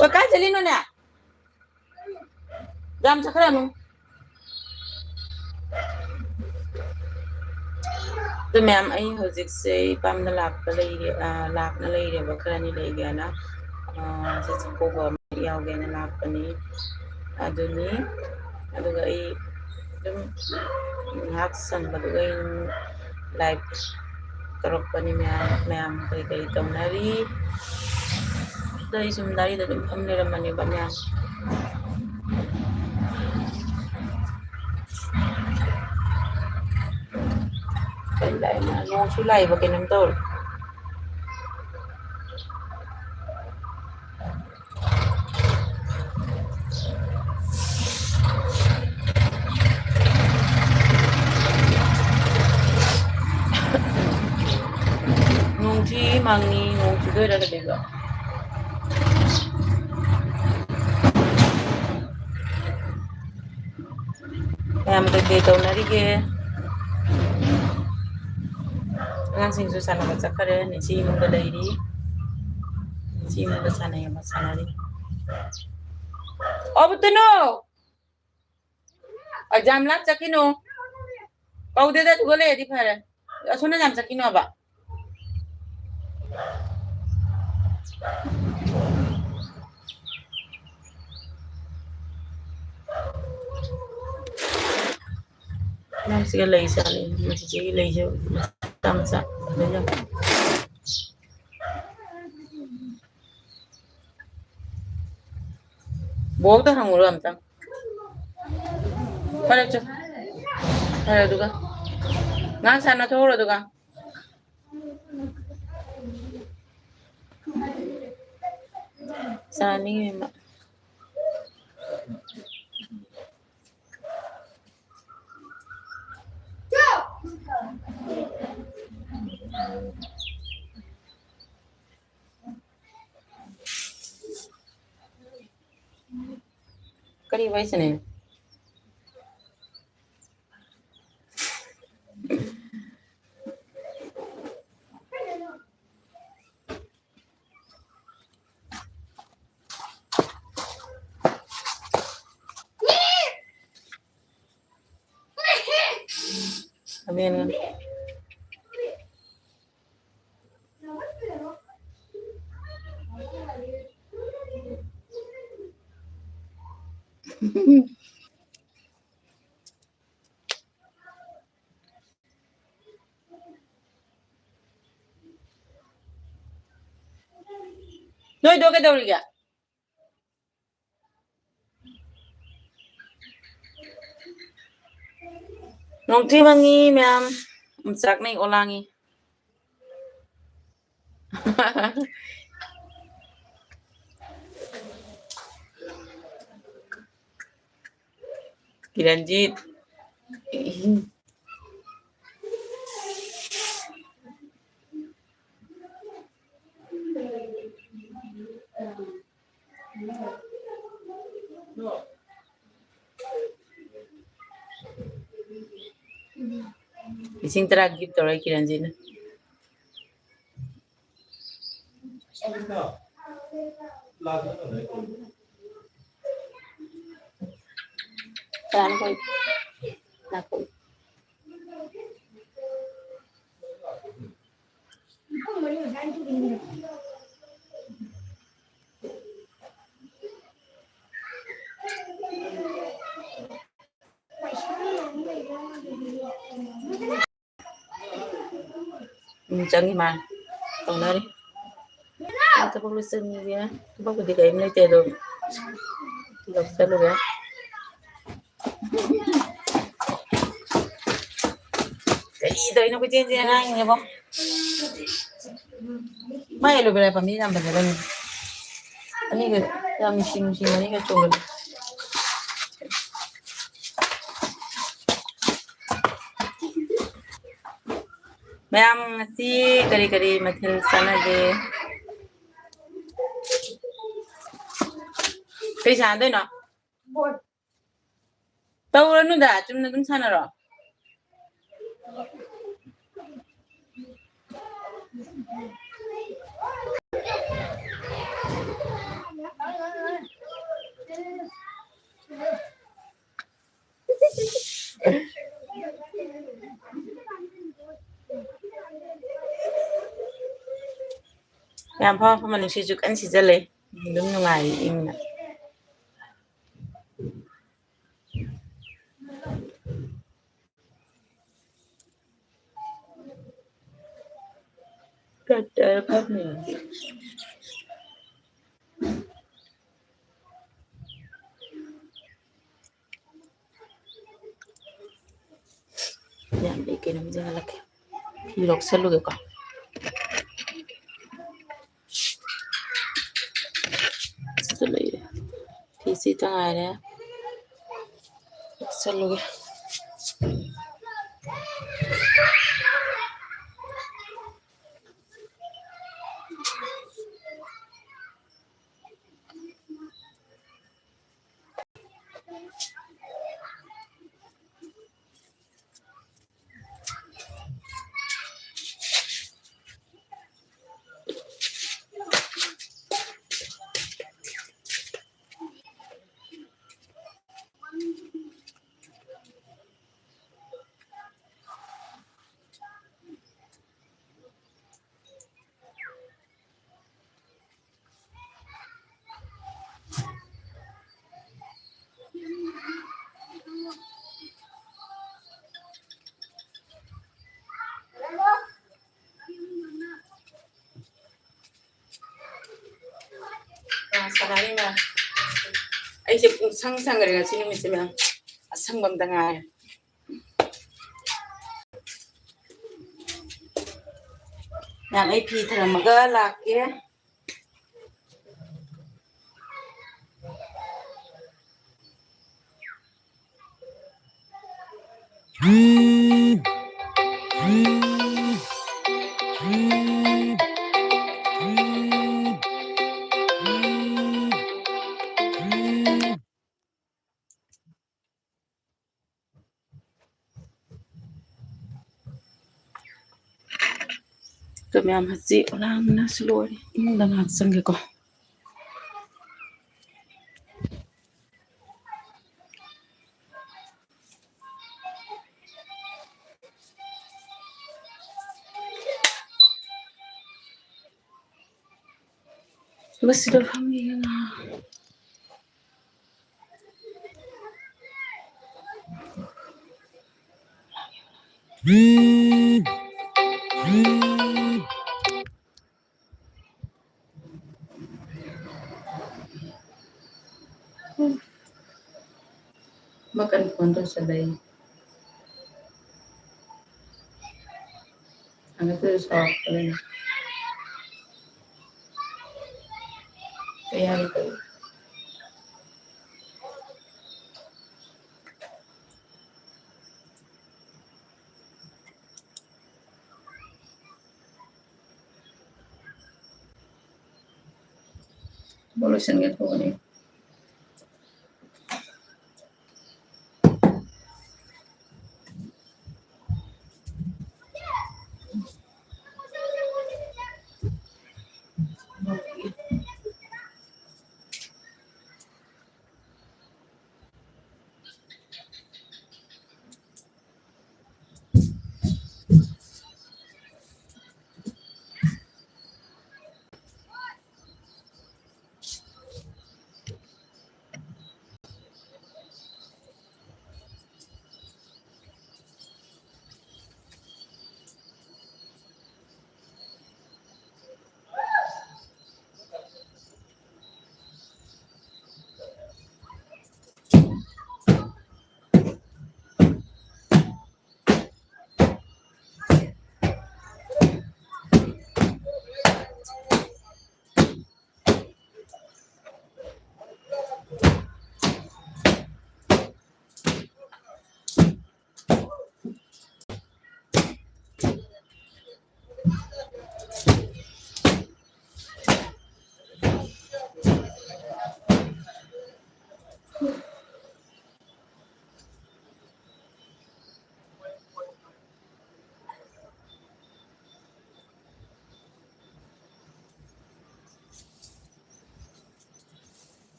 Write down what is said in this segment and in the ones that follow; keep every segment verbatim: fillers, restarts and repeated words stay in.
ꯑꯣ, ꯀꯥꯏ ꯆꯠꯂꯤꯅꯣꯅꯦ? ꯌꯥꯝ ꯆꯠꯈ꯭ꯔꯅꯨ꯫ ꯑꯗꯨ ꯃꯌꯥꯝ, ꯑꯩ ꯍꯧꯖꯤꯛꯁꯦ ꯑꯩ ꯄꯥꯝꯗ ꯂꯥꯛꯄ ꯂꯩꯔꯦ, ꯑ, ꯂꯥꯛꯅ ꯂꯩꯔꯦꯕ, ꯈꯔꯅꯤ ꯂꯩꯒꯦꯅ꯫ ꯑ, ꯁꯤ ꯆꯥꯛꯀꯧꯕ ꯑꯃ ꯌꯥꯎꯒꯦꯅ ꯂꯥꯛꯄꯅꯤ꯫ ꯑꯗꯨꯅꯤ꯫ ꯑꯗꯨꯒ ꯑꯩ ꯑꯗꯨꯝ ꯉꯥꯏꯍꯥꯛ ꯁꯪꯕꯗꯨꯒ ꯑꯩ live ꯇꯧꯔꯛꯄꯅꯤ꯫ ꯃꯌꯥꯝ, ꯃꯌꯥꯝ ꯀꯔꯤ ꯀꯔꯤ ꯇꯧꯅꯔꯤ? ꯑꯗꯣ ꯑꯩ ꯁꯨꯝ ꯗꯥꯏꯔꯤꯗ ꯑꯗꯨꯝ ꯐꯝ ꯂꯩꯔꯝꯕꯅꯦꯕ ꯃꯌꯥꯝ꯫ ꯀꯩ ꯂꯥꯛꯏꯅꯣ? ꯅꯣꯡꯁꯨ ꯂꯥꯛꯏꯕ ꯀꯩꯅꯣꯝ ꯇꯧꯔꯦ꯫ ꯅꯣꯡꯊꯤ ꯃꯪꯉꯤ, ꯅꯣꯡ ꯆꯨꯗꯣꯏꯔꯥ ꯀꯩꯗꯧꯗꯣꯏꯅꯣ? ꯃꯌꯥꯝ ꯀꯩꯀꯩ ꯇꯧꯅꯔꯤꯒꯦ? ꯑꯉꯥꯡꯁꯤꯡꯁꯨ ꯁꯥꯟꯅꯕ ꯆꯠꯈꯔꯦ, ꯅꯤꯁꯤ ꯏꯃꯨꯡꯗ ꯂꯩꯔꯤ꯫ ꯅꯤꯁꯤ ꯏꯃꯨꯡꯗ ꯁꯥꯟꯅꯩ, ꯑꯃ ꯁꯥꯟꯅꯔꯤ꯫ ꯑꯣ, ꯕꯨꯇꯅꯨ! Exam ꯂꯥꯛ ꯆꯠꯈꯤꯅꯨ꯫ ꯀꯧꯗꯦꯗ, ꯑꯗꯨꯒ ꯂꯩꯔꯗꯤ ꯐꯔꯦ꯫ ꯑꯁꯣꯝꯗ ꯌꯥꯝ ꯆꯠꯈꯤꯅꯣꯕ꯫ ꯅꯪꯁꯤꯒ ꯂꯩ ꯆꯥꯅꯤ, ꯃꯁꯤꯒꯤ ꯂꯩꯁꯦ ꯃꯆꯥ ꯃꯆꯥ ꯂꯩ ꯌꯥꯝ꯫ ꯕꯣꯛꯇ ꯍꯪꯉꯨꯔꯣ ꯑꯝꯇꯪ꯫ ꯐꯔꯦ, ꯆꯣ꯫ ꯐꯔꯦ, ꯑꯗꯨꯒ ꯉꯥꯏꯍꯥꯛ ꯁꯥꯟꯅ ꯊꯣꯛꯎꯔꯣ, ꯑꯗꯨꯒ꯫ ꯆꯥꯅꯤꯡꯉꯦ ꯃꯥ꯫ ꯀꯔꯤ ꯋꯥꯔꯤ ꯁꯥꯟꯅꯩꯅꯣ? ꯅꯣꯏꯗꯣ ꯀꯩꯗꯧꯔꯤꯒꯦ? ꯅꯣꯡꯊꯤ ꯃꯪꯉꯤ ꯃꯌꯥꯝ, ꯑꯣꯝꯆꯥꯛꯅꯩ ꯑꯣꯂꯥꯡꯉꯤ꯫ ꯀꯤꯔꯟꯖꯤꯠ꯫ ꯂꯤꯁꯤꯡ ꯇꯔꯥ gift ꯇꯧꯔꯦ ꯀꯤꯔꯟꯖꯤꯠꯅ꯫ ꯀꯅꯥꯅꯣ ꯀꯣꯏ? ꯂꯥꯛꯄ꯫ ꯎꯝ, ꯆꯪꯉꯤ ꯃꯥ ꯇꯧꯅꯔꯤ꯫ ꯑꯩ ꯊꯕꯛ ꯂꯣꯏꯁꯤꯟꯒꯦ꯫ ꯊꯕꯛꯄꯨꯗꯤ ꯀꯔꯤꯝ ꯂꯩꯇꯦ, ꯑꯗꯣ ꯊꯕꯛ ꯆꯠꯂꯨꯒꯦ꯫ ꯀꯔꯤ ꯇꯧꯔꯤꯅꯣ ꯀꯣꯏꯆꯦꯟ ꯆꯦꯟ ꯑꯉꯥꯡꯁꯤꯡꯁꯤꯕꯣ? ꯃꯥꯏ aloe vera ꯄꯥꯝꯕꯤ ꯌꯥꯝ ꯐꯖꯕꯅꯤ꯫ ꯑꯅꯤꯒ ꯌꯥꯝ ꯅꯨꯡꯁꯤ ꯅꯨꯡꯁꯤ ꯃꯔꯤꯒ ꯆꯣꯡꯕꯅꯤ꯫ ꯃꯌꯥꯝ ꯉꯁꯤ ꯀꯔꯤ ꯀꯔꯤ ꯃꯊꯦꯜ ꯆꯥꯟꯅꯒꯦ? ꯀꯩ ꯁꯥꯟꯅꯗꯣꯏꯅꯣ? ꯇꯧꯔꯅꯨꯗ, ꯆꯨꯝꯅ ꯑꯗꯨꯝ ꯁꯥꯟꯅꯔꯣ꯫ ꯌꯥꯝ ꯐꯕ ꯃꯐꯝ, ꯅꯨꯡꯁꯤꯠꯁꯨ ꯀꯟꯅ ꯁꯤꯠꯆꯜꯂꯦ꯫ ꯑꯗꯨꯝ ꯅꯨꯡꯉꯥꯏꯔꯤ ꯏꯪꯅ꯫ ꯀꯠꯇꯔ ꯐꯝꯃꯤ꯫ ꯌꯥꯝ, ꯑꯩ ꯀꯩꯅꯣꯝ ꯌꯦꯡꯍꯜꯂꯛꯀꯦ꯫ ꯐꯤ ꯂꯧꯁꯜꯂꯨꯒꯦꯀꯣ꯫ ꯁꯤꯗ ꯂꯩꯔꯦ꯫ ꯐꯤꯁꯤꯇ ꯉꯥꯏꯔꯦ꯫ ꯂꯧꯁꯜꯂꯨꯒꯦ꯫ ꯑꯥ, ꯁꯥꯟꯅꯔꯤꯃ꯫ ꯑꯩꯁꯦ ꯄꯨꯡꯁꯪ ꯁꯪꯈ꯭ꯔꯦ ꯉꯁꯤ ꯅꯨꯃꯤꯠꯁꯦ, ꯃꯌꯥꯝ꯫ ꯑꯁꯪꯕ ꯑꯝꯇ ꯉꯥꯏꯔꯦ꯫ ꯃꯌꯥꯝ, ꯑꯩ ꯐꯤ ꯊꯝꯃꯝꯃꯒ ꯂꯥꯛꯀꯦ꯫ ꯑꯗꯣ ꯃꯌꯥꯝ, ꯍꯧꯖꯤꯛ ꯑꯣꯂꯥꯡꯕꯅꯁꯨ ꯂꯣꯏꯔꯦ꯫ ꯏꯃꯨꯡꯗ ꯉꯥꯏꯍꯥꯛ ꯆꯪꯒꯦꯀꯣ꯫ ꯁꯤꯗ ꯐꯝꯃꯤꯒꯅ꯫ ꯃꯀꯟ ꯐꯣꯟ ꯇꯧꯁꯜꯂꯛꯏ꯫ ꯍꯪꯒꯠꯇꯗ ꯁꯥꯎꯔꯛꯄꯅꯦ꯫ ꯀꯩ ꯍꯥꯏꯒꯦ ꯇꯧꯔꯤ? ꯊꯕꯛ ꯂꯣꯏꯁꯤꯟꯒꯦ ꯇꯧꯕꯅꯤ꯫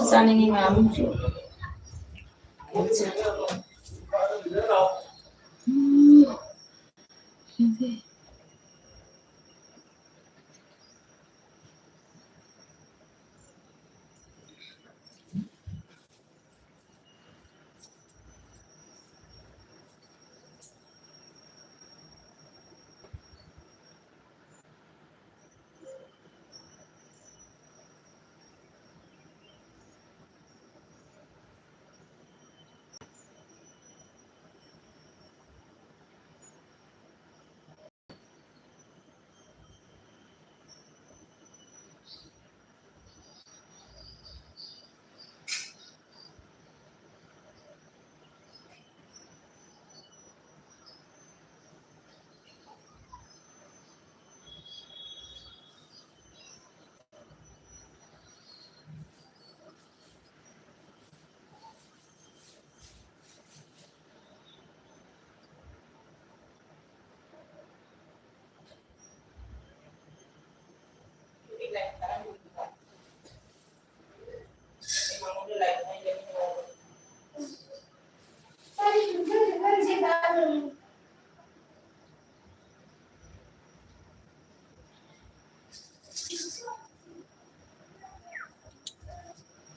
ꯆꯥꯅꯤꯡꯉꯤ ꯉꯥꯃꯨꯁꯨ꯫ ꯎꯝ꯫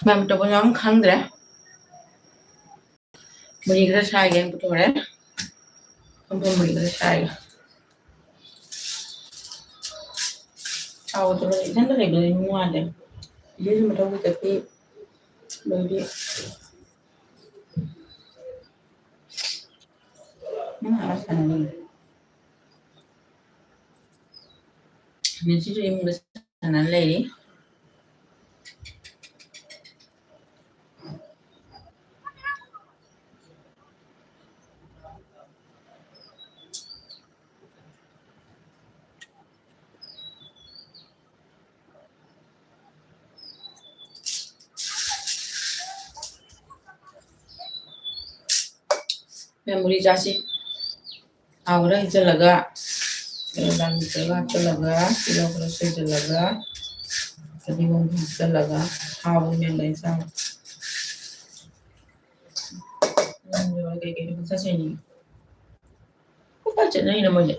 ꯃꯌꯥꯝ ꯇꯧꯕ ꯌꯥꯝ ꯈꯪꯗ꯭ꯔꯦ꯫ ꯃꯨꯔꯤ ꯈꯔ ꯁꯥꯏꯒꯦꯅ ꯄꯨꯊꯣꯔꯦ꯫ ꯐꯝꯐꯝ ꯃꯨꯔꯤ ꯈꯔ ꯁꯥꯏꯒꯦ꯫ ꯁꯥꯎꯗꯕ ꯏꯊꯟꯇ ꯂꯩꯕꯗꯤ ꯅꯨꯡꯉꯥꯏꯇꯦ꯫ ꯏꯆꯦꯁꯨ ꯃꯊꯧ ꯈꯤꯇꯪꯗꯤ ꯂꯣꯏꯔꯦ꯫ ꯅꯪ ꯑꯥ ꯁꯥꯟꯅꯅꯤ꯫ ꯃꯤꯁꯤꯁꯨ ꯏꯃꯨꯡꯗ ꯁꯥꯟꯅ ꯂꯩꯔꯤ꯫ ꯃꯦꯃꯣꯔꯤ ꯆꯥꯁꯤ꯫ ꯊꯥꯎ ꯈꯔ ꯍꯩꯖꯤꯜꯂꯒ, ꯇꯦꯜ ꯍꯥꯞꯆꯤꯜꯂꯒ, ꯇꯤꯜꯍꯧ ꯈꯔ ꯁꯣꯏꯖꯤꯜꯂꯒ, ꯐꯗꯤꯒꯣꯝ ꯍꯥꯞꯆꯜꯂꯒ ꯍꯥꯎꯕꯅꯦ ꯂꯩ ꯆꯥꯕ꯫ ꯎꯝ, ꯀꯩꯀꯩꯅꯣ ꯄꯪꯆꯥ ꯆꯥꯅꯤꯡꯉꯤ꯫ ꯄꯪꯆꯥ ꯆꯥꯅꯩꯅ ꯃꯣꯏꯗꯤ꯫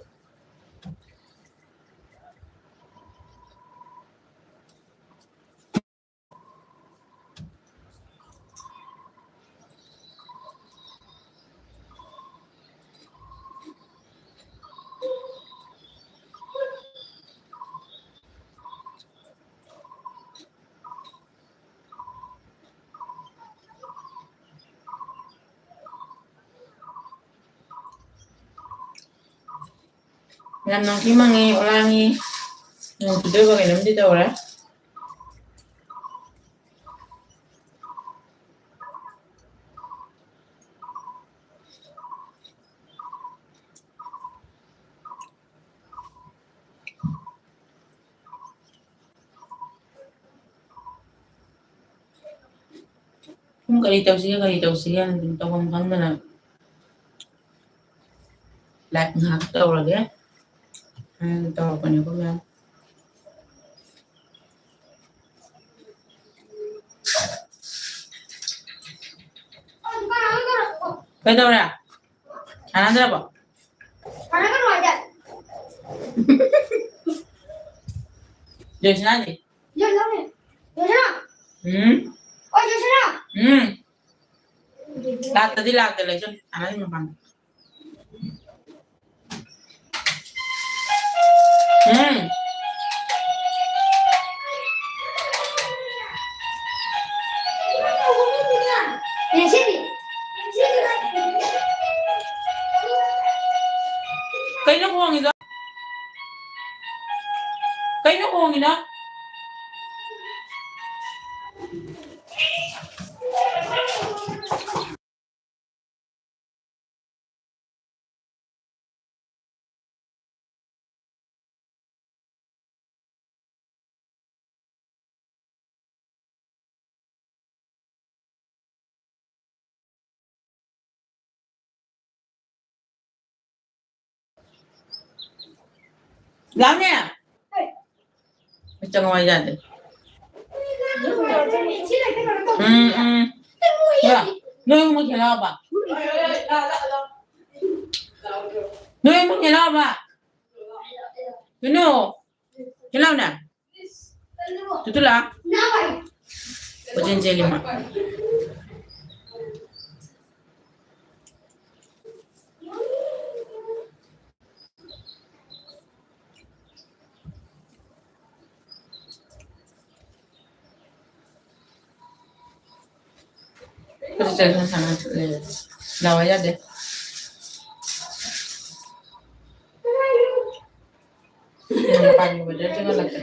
ꯌꯥꯝ ꯅꯨꯡꯊꯤ ꯃꯪꯉꯤ, ꯑꯣꯂꯥꯡꯉꯤ꯫ ꯅꯣꯡ ꯆꯨꯗꯣꯏꯕ ꯀꯩꯅꯣꯝꯗꯤ ꯇꯧꯔꯦ꯫ ꯁꯨꯝ ꯀꯔꯤ ꯇꯧꯁꯤꯒꯦ, ꯀꯔꯤ ꯇꯧꯁꯤꯒꯦ ꯍꯥꯏꯅ ꯑꯗꯨꯝ ꯇꯧꯐꯝ ꯈꯪꯗꯅ live ꯉꯥꯏꯍꯥꯛ ꯇꯧꯔꯒꯦ ꯍꯥꯏꯅ ꯇꯧꯔꯛꯄꯅꯦꯀꯣ, ꯃꯌꯥꯝ꯫ ꯀꯩꯗꯧꯔꯦ? ꯁꯥꯟꯅꯗ꯭ꯔꯕꯣ? ꯖꯣꯏꯁꯅꯥꯗꯤ? ꯎꯝ? ꯎꯝ? ꯂꯥꯛꯇꯗꯤ ꯂꯥꯛꯇ ꯂꯩꯁꯟ, ꯁꯥꯟꯅꯔꯤ ꯃꯄꯥꯟꯗ꯫ ꯎꯝ꯫ ꯀꯩꯅꯣ ꯈꯣꯡꯉꯤꯗꯣ? ꯀꯩꯅꯣ ꯈꯣꯡꯉꯤꯅꯣ? ꯂꯥꯎꯅꯦ꯫ ꯆꯪꯉꯣ ꯍꯥꯏ ꯌꯥꯗꯦ꯫ ꯎꯝ, ꯎꯝ꯫ ꯌꯥ, ꯅꯣꯏ ꯑꯍꯨꯝꯃꯛ ꯊꯤꯜꯂꯛꯑꯣꯕ꯫ ꯅꯣꯏ ꯑꯍꯨꯝꯃꯛ ꯊꯤꯜꯂꯛꯑꯣꯕ꯫ ꯀꯩꯅꯣ? ꯊꯤꯜꯂꯛꯑꯣꯅꯦ꯫ ꯇꯨꯇꯨ ꯂꯥꯛ꯫ ꯀꯣꯏꯆꯦꯟ ꯆꯦꯜꯂꯤ ꯃꯥ꯫ ꯂꯥꯛꯑꯣ ꯌꯥꯗꯦ꯫ ꯃꯄꯥꯟꯒꯤ weather ꯆꯪꯍꯜꯂꯛꯀꯦ꯫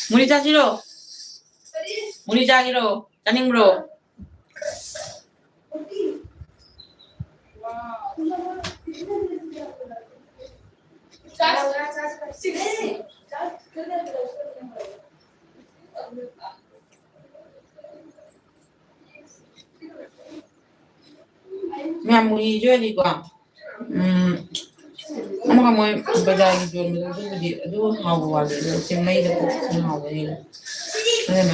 ꯃꯨꯔꯤ ꯆꯥꯁꯤꯔꯣ? ꯃꯨꯔꯤ ꯆꯥꯒꯦꯔꯣ? ꯆꯥꯅꯤꯡꯕ꯭ꯔꯣ? ꯃꯌꯥꯝ ꯃꯨꯔꯤꯁꯨ ꯍꯥꯏꯗꯤꯀꯣ, ꯎꯝ, ꯑꯃꯒ ꯃꯣꯏ ꯕꯖꯥꯔꯒꯤ ꯌꯣꯟꯕꯗꯣ ꯑꯗꯨꯕꯨꯗꯤ ꯑꯗꯨ ꯍꯥꯎꯕ ꯋꯥꯠꯂꯦ, ꯑꯗꯣ ꯆꯤꯡꯃꯩꯗ ꯄꯣꯛꯄꯁꯤꯅ ꯍꯥꯎꯕ ꯍꯦꯜꯂꯦ꯫ ꯑꯗꯨꯅ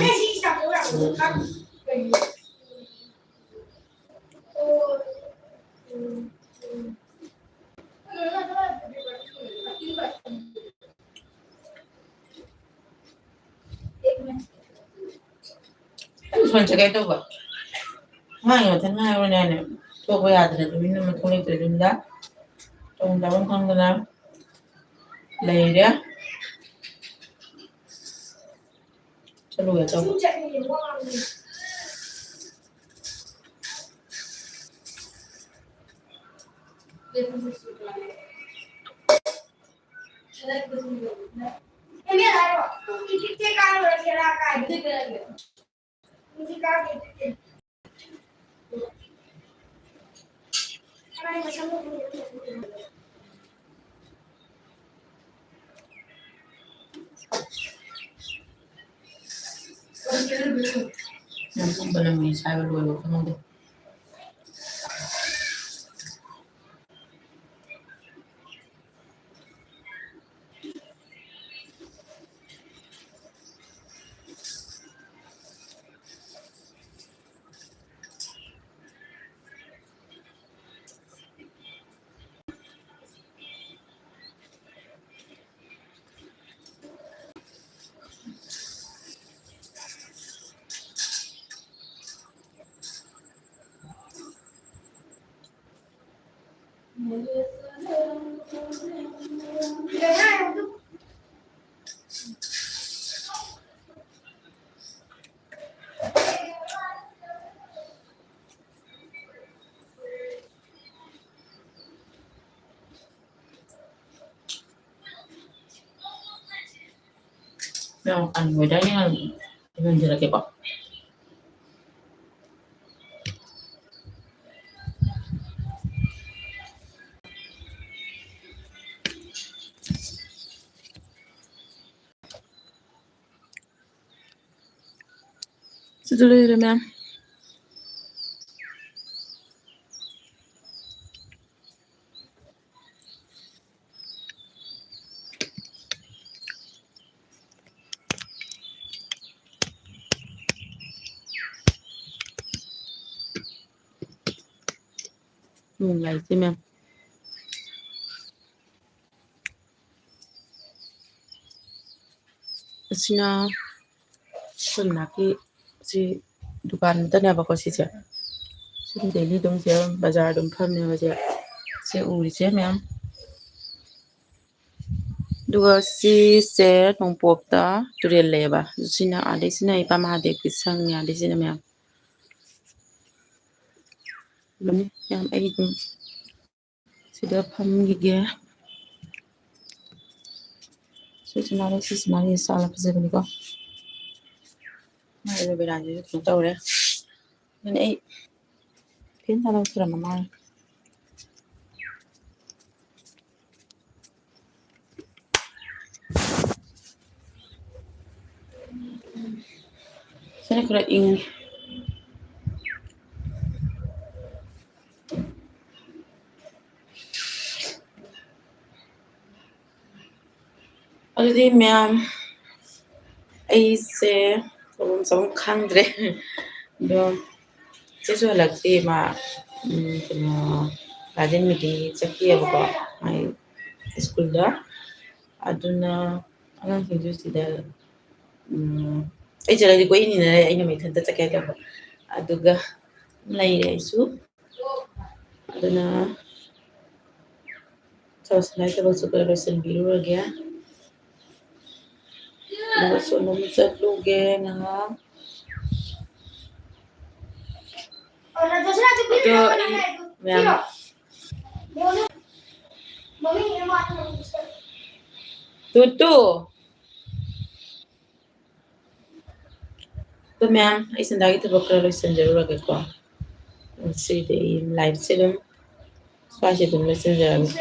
ꯁꯣꯟ ꯆꯠꯀꯦ ꯇꯧꯕ꯫ ꯑꯉꯥꯡꯒꯤ ꯃꯊꯟ ꯉꯥꯏꯔꯕꯅꯦ ꯍꯥꯏꯅꯦ꯫ ꯊꯣꯛꯄ ꯌꯥꯗ꯭ꯔꯦ, ꯇꯨꯃꯤꯟꯅ ꯃꯊꯣꯡ ꯂꯩꯇ꯭ꯔꯦ ꯌꯨꯝꯗ꯫ ꯇꯧꯐꯝ ꯆꯥꯐꯝ ꯈꯪꯗꯅ ꯂꯩꯔꯦ꯫ ꯆꯠꯂꯨꯒꯦ ꯇꯧꯕ꯫ ꯌꯥꯝ ꯊꯨꯝꯕꯅ ꯃꯤ ꯁꯥꯏꯕ ꯂꯣꯏꯕ ꯈꯪꯍꯧꯗꯦ꯫ ꯌꯥꯝ ꯀꯥꯟ ꯑꯣꯏꯗꯥꯏꯅꯦ, ꯌꯣꯟꯖꯔꯛꯀꯦꯀꯣ꯫ ꯁꯤꯗ ꯂꯩꯔꯦ, ꯃꯌꯥꯝ꯫ ꯅꯣꯡ ꯂꯥꯛꯏꯁꯦ, ꯃꯌꯥꯝ꯫ ꯑꯁꯤꯅ ꯑꯩꯈꯣꯏ ꯃꯅꯥꯛꯀꯤ ꯁꯤ ꯗꯨꯀꯥꯟ ꯑꯃꯇꯅꯦꯕꯀꯣ ꯁꯤꯁꯦ꯫ ꯁꯤꯗꯤ daily ꯑꯗꯨꯝ ꯁꯤꯗ ꯕꯖꯥꯔ ꯑꯗꯨꯝ ꯐꯝꯃꯦꯕ ꯁꯦ꯫ ꯁꯦ ꯎꯔꯤꯁꯦ ꯃꯌꯥꯝ꯫ ꯑꯗꯨꯒ ꯁꯤꯁꯦ ꯅꯣꯡꯄꯣꯛꯇ ꯇꯨꯔꯦꯜ ꯂꯩꯌꯦꯕ꯫ ꯁꯤꯅ ꯑꯥꯗꯩꯁꯤꯅ ꯏꯄꯥ ꯃꯍꯥꯗꯦꯕꯀꯤ ꯁꯪꯅꯤ, ꯑꯥꯗꯩꯁꯤꯅ ꯃꯌꯥꯝ꯫ ꯃꯌꯥꯝ ꯑꯩ ꯑꯗꯨꯝ ꯁꯤꯗ ꯐꯝꯈꯤꯒꯦ꯫ ꯁꯤꯁꯤꯅ, ꯁꯤꯁꯤꯅ ꯁꯥꯠꯂ ꯐꯖꯕꯅꯤꯀꯣ꯫ ꯃꯥꯏ aloe veraꯁꯤꯁꯨ ꯀꯩꯅꯣ ꯇꯧꯔꯦ꯫ ꯑꯗꯨꯅ ꯑꯩ fan ꯊꯥꯔꯒ ꯊꯝꯃꯝꯃ ꯃꯥꯜꯂꯦ꯫ ꯁꯤꯅ ꯈꯔ ꯏꯪꯉꯤ꯫ ꯑꯗꯨꯗꯤ ꯃꯌꯥꯝ, ꯑꯩꯁꯦ ꯇꯧꯐꯝ ꯆꯥꯐꯝ ꯈꯪꯗ꯭ꯔꯦ꯫ ꯑꯗꯣ ꯏꯆꯦꯁꯨ ꯍꯜꯂꯛꯇꯦ, ꯃꯥ, ꯎꯝ, ꯀꯩꯅꯣ, guardian meeting ꯆꯠꯈꯤꯑꯕꯀꯣ, ꯃꯥꯏ schoolꯗ꯫ ꯑꯗꯨꯅ ꯑꯉꯥꯡꯁꯤꯡꯁꯨ ꯁꯤꯗ, ꯎꯝ, ꯑꯩ ꯆꯠꯂꯗꯤ ꯀꯣꯏꯏꯟ ꯏꯟꯅꯔꯦ, ꯑꯩꯅ ꯃꯊꯟꯇ ꯆꯠꯀꯦ ꯍꯥꯏ ꯇꯧꯕ꯫ ꯑꯗꯨꯒ ꯂꯩꯔꯦ ꯑꯩꯁꯨ꯫ ꯑꯗꯨꯅ ꯆꯥꯎꯁꯜꯂꯥꯏ ꯊꯕꯛꯁꯨ ꯈꯔ ꯂꯣꯏꯁꯤꯟꯕꯤꯔꯨꯔꯒꯦ꯫ ꯑꯗꯨꯒ ꯁꯣꯝꯗ ꯑꯃꯨꯛ ꯆꯠꯂꯨꯒꯦ ꯉꯥꯏꯍꯥꯛ꯫ ꯑꯗꯣ ꯑꯩ ꯃꯌꯥꯝ, ꯇꯨ ꯇꯨ꯫ ꯑꯗꯣ ꯃꯌꯥꯝ, ꯑꯩ ꯁꯟꯗꯥꯒꯤ ꯊꯕꯛ ꯈꯔ ꯂꯣꯏꯁꯤꯟꯖꯔꯨꯔꯒꯦꯀꯣ꯫ ꯉꯁꯤꯗꯤ ꯑꯩ liveꯁꯦ ꯑꯗꯨꯝ ꯁ꯭ꯋꯥꯏꯁꯦ ꯑꯗꯨꯝ ꯂꯣꯏꯁꯤꯟꯖꯔꯒꯦ꯫